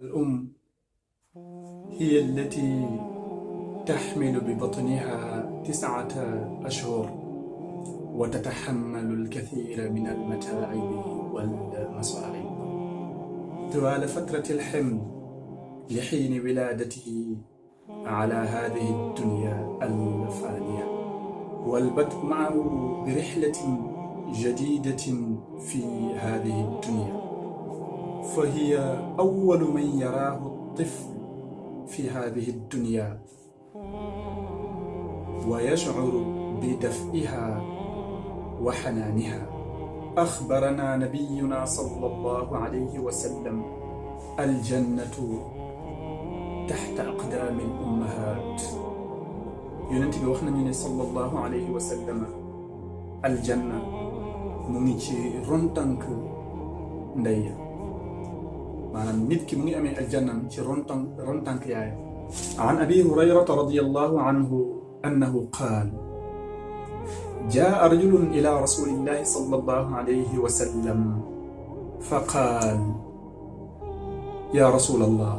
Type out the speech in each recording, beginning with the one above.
الأم هي التي تحمل ببطنها 9 أشهر وتتحمل الكثير من المتاعب والمصاعب طوال فترة الحمل لحين ولادته على هذه الدنيا الفانية، والبدء معه برحلة جديدة في هذه الدنيا، فهي أول من يراه الطفل في هذه الدنيا ويشعر بدفئها وحنانها. أخبرنا نبينا صلى الله عليه وسلم: الجنة تحت أقدام الأمهات. يونتي بوخنا من صلى الله عليه وسلم الجنة مونيتي رونتانك ندايا، maanaam nit ki mu ngi amee aljanna ci rontank yaay. عن أبي هريرة رضي الله عنه أنه قال: جاء رجل إلى رسول الله صلى الله عليه وسلم فقال: يا رسول الله،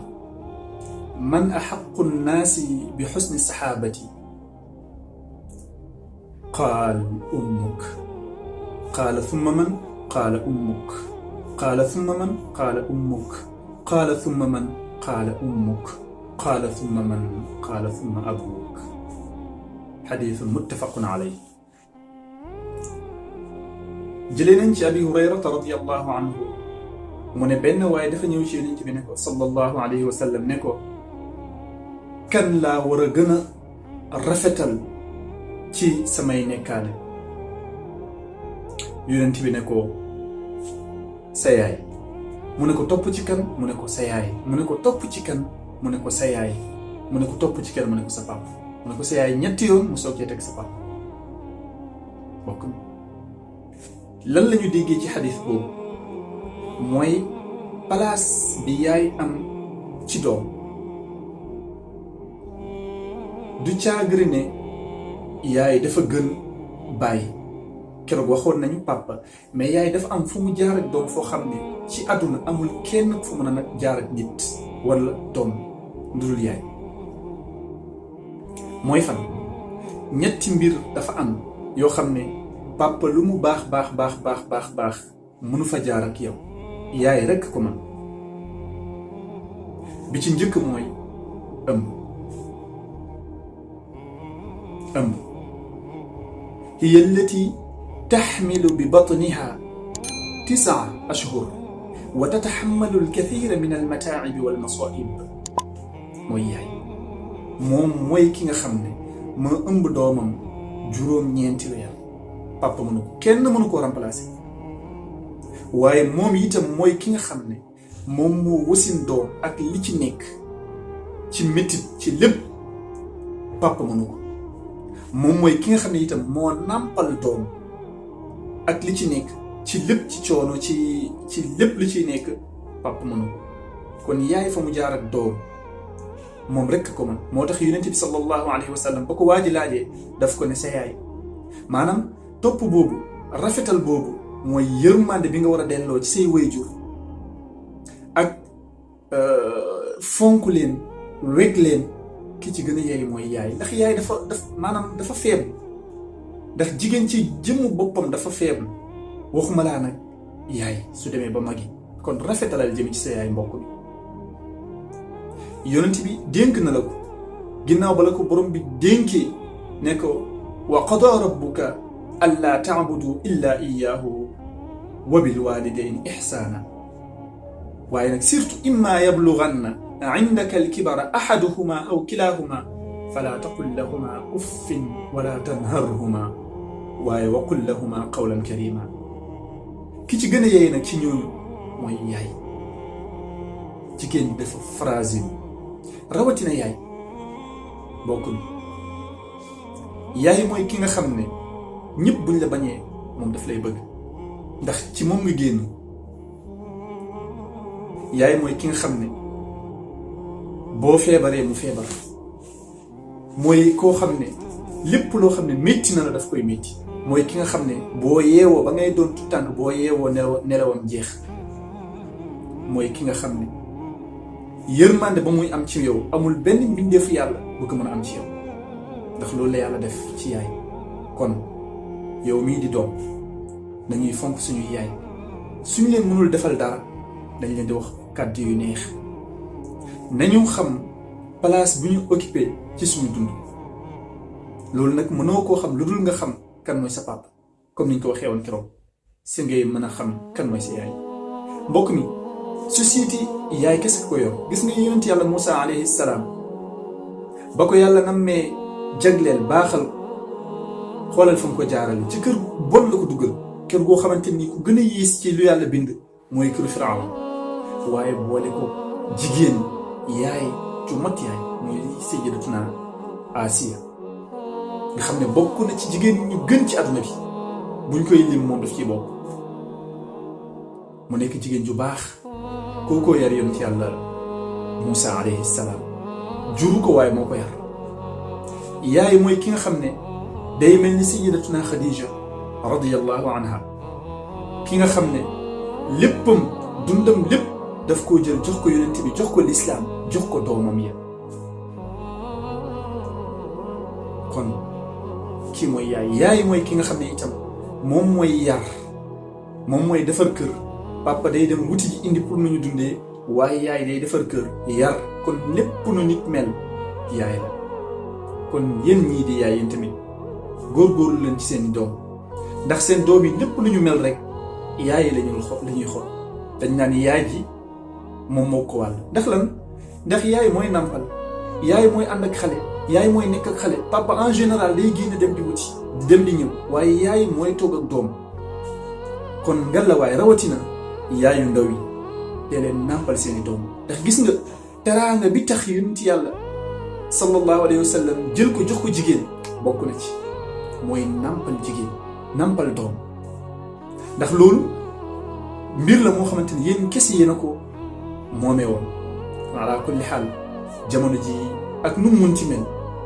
من أحق الناس بحسن صحابتي؟ قال: أمك. قال: ثم من؟ قال: أمك. قال: ثم من؟ قال: أمك. قال: ثم من؟ قال: أمك. قال: ثم من؟ قال: ثم أبوك. حديث متفق عليه. جلنا أبي هريرة رضي الله عنه من بين واي دفا ñew ci yonent bi neko sallallahu alayhi wa sallam neko kan la wara gëna rafetal ci samay nekkaale. yonent bi neko sa yaay. mu ne ko topp ci kan? mu ne ko sa yaay. mu ne ko topp ci kan? mu ne ko sa yaay. mu ne ko topp ci kan? mu ne ko sa papa. mu ne ko sa yaay ñetti yoon mu soog cee teg sa papa. bokk lan la ñu déggee ci xadis boobu mooy place bi yaay am ci doom du caagri ne yaay dafa gën bàyyi. keroog waxoon nañu papa, mais yaay dafa am fu mu jaar ak doom foo xam ne ci àdduna amul kenn fu mën a nag jaar ak nit wala doom ndudul yaay. mooy fan ñetti mbir dafa am yoo xam ne papa lu mu baax mënu fa jaar ak yow, yaay rekk ko man. bi ci njëkk mooy ëmb. hiya allati تحمل ببطنها 9 أشهر وتتحمل الكثير من المتاعب والمصائب. mooy yaay moom mooy ki nga xam ne ma ëmb doomam juróom-ñeenti weer. papa mënu ko, kenn mënu koo remplacer. waaye moom itam mooy ki nga xam ne moom moo wasin doom ak li ci nekk ci métit ci lépp. papa mënu ko. moom mooy ki nga xam ne itam moo nàmpal doom ak li ci nekk ci lépp, ci coono, ci lépp li ciy nekk. papa mënu ko. kon yaay fa mu jaar ak doom moom rekk ko man. moo tax yonent bi sallallahu alayhi wa sallam ba ko waaji laajee daf ko ne sa yaay. maanaam topp boobu, rafetal boobu mooy yërmande bi nga war a delloo ci say waajur ak fonk leen, weg leen. ki ci gën a yeey mooy yaay, ndax yaay dafa faible. ndax jigéen ci jëmmu boppam dafa faible, waxuma laa nag yaay su demee ba magi. kon rafetalal jëmi ci sa yaay mbokk bi. yonent bi dénk na la ko ginnaaw ba la ko borom bi dénkee ne ko: wa qadaa rabbuka allaa ta'budu illa iyyaahu wa bil waalidayni ihsaana. waaye nag surtout imma yablughanna عندك الكبر أحدهما أو كلاهما فلا تقل لهما أف ولا تنهرهما وقل لهما قولا كريما. ki ci gën a yey nag ci ñooñu mooy yaay. jigéen dafa fragile, rawatina yaay. bokk yaay mooy ki nga xam ne ñëpp buñ la bañee moom daf lay bëgg ndax ci moom nga génn. yaay mooy ki nga xam ne boo feebaree mu feebar. mooy koo xam ne lépp loo xam ne métti na la daf koy métti. mooy ki nga xam ne boo yeewoo ba ngay doon tànk boo yeewoo nelawam jeex. mooy ki nga xam ne yërmande ba muy am ci yow amul benn mbindeefu yàlla bu ko mën a am ci yow ndax loolu la yàlla def ci yaay. kon yow mii di doom nañuy fonk suñuy yaay suñu leen mënul defal dara dañ leen di wax kàddu yu neex nañu xam place bu ñu occupé ci suñu dund. loolu nag mënoo koo xam lu dul nga xam kan mooy sa papa comme niñ ko waxee woon keroog si ngay mën a xam kan mooy sa yaay. mbokk mi société yaay kese ko yor. gis nga yonent yàlla Moussa alayhi salaam ba ko yàlla nammee jagleel baaxal xoolal fa mu ko jaarale ci kër bon la ko dugal kër goo xamante ni ku gën a yiis ci lu yàlla bind mooy këru Firawna waaye boole ko jigéen yaay ju mat yaay mooy sayyidatuna Asiya nga xam ne bokk na ci jigéen ñu gën ci àdduna bi buñ koy lim moom daf ciy bokk mu nekk jigéen ju baax kookoo yar yonent yàlla Moussa alayhi salaam juru ko waaye moo ko yar. yaay mooy ki nga xam ne day mel ni sayyidatuna Khadija radiyallahu anha ki nga xam ne léppam dundam lépp daf koo jël jox ko yonent bi jox ko lislaam jox ko doomam ya. kon kii mooy yaay mooy ki nga xam ne itam moom mooy yar moom mooy defar kër. papa day dem wuti ji indi pour nu ñu dundee waaye yaay day defar kër yar kon lépp nu nit mel yaay la. kon yéen ñii di yaay yéen tamit góorgóorlu leen ci seen doom ndax seen doom yi lépp lu ñu mel rek yaay lañuy xool dañ naan yaay ji moom moo ko wàll. ndax lan ndax yaay mooy nàmpal yaay mooy ànd ak xale yaay mooy nekk ak xale. papa en général day génn dem di wuti dem di ñëw waaye yaay mooy toog ak doom. kon ngallaawaay rawatina yaayu ndaw yi dee leen nàmpal seeni doom ndax gis nga teraanga bi tax yonent yàlla sallallahu alayhi wa sallam jël ko jox ko jigéen bokk na ci mooy nàmpal jigéen nàmpal doom. ndax loolu mbir la moo xamante ni yéen kese yéen a ko moomee woon. ala kulli xaal jamono ji ak nu mu mën ci mel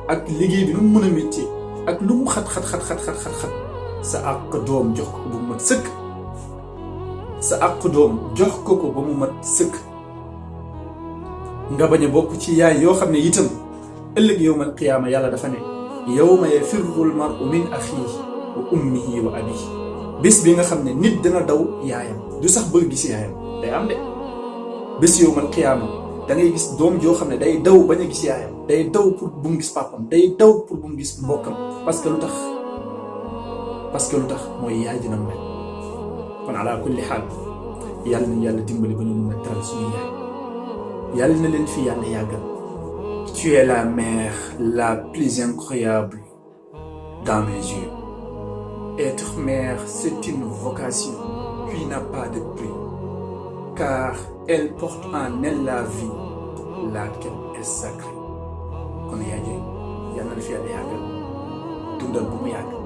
ak liggéey bi nu mu mën a métti ak lu mu xat sa àq doom jox ko ba mu mat sëkk. sa àq doom jox ko ba mu mat sëkk. nga bañ a bokk ci yaay yoo xam ne itam ëllëg yawmal qiyaama yàlla dafa ne yawma yafirru l-mar'u min axiihi wa ummihi wa abiihi. bés bi nga xam ne nit dana daw yaayam du sax bëgg gis yaayam day am de. bés yawmal qiyaama da ngay gis doom joo xam ne day daw bañ a gis yaayam day daw pour bu mu gis papam day daw pour bu mu gis mbokkam parce que lu tax mooy yaay dina mel. kon ala kulli xaal yàlla na yàlla dimbali ba ñu mën a teral suñu yaay yàlla na leen fi yàlla yàggal. tu es la mère la plus incroyable dans mes yeux. Être mère, c'est une vocation qui n'a pas de prix, car elle porte en elle la vie, laquelle est sacrée. kon yaay yàlla na fi yàlla yàggal dundal bu mu yàgg.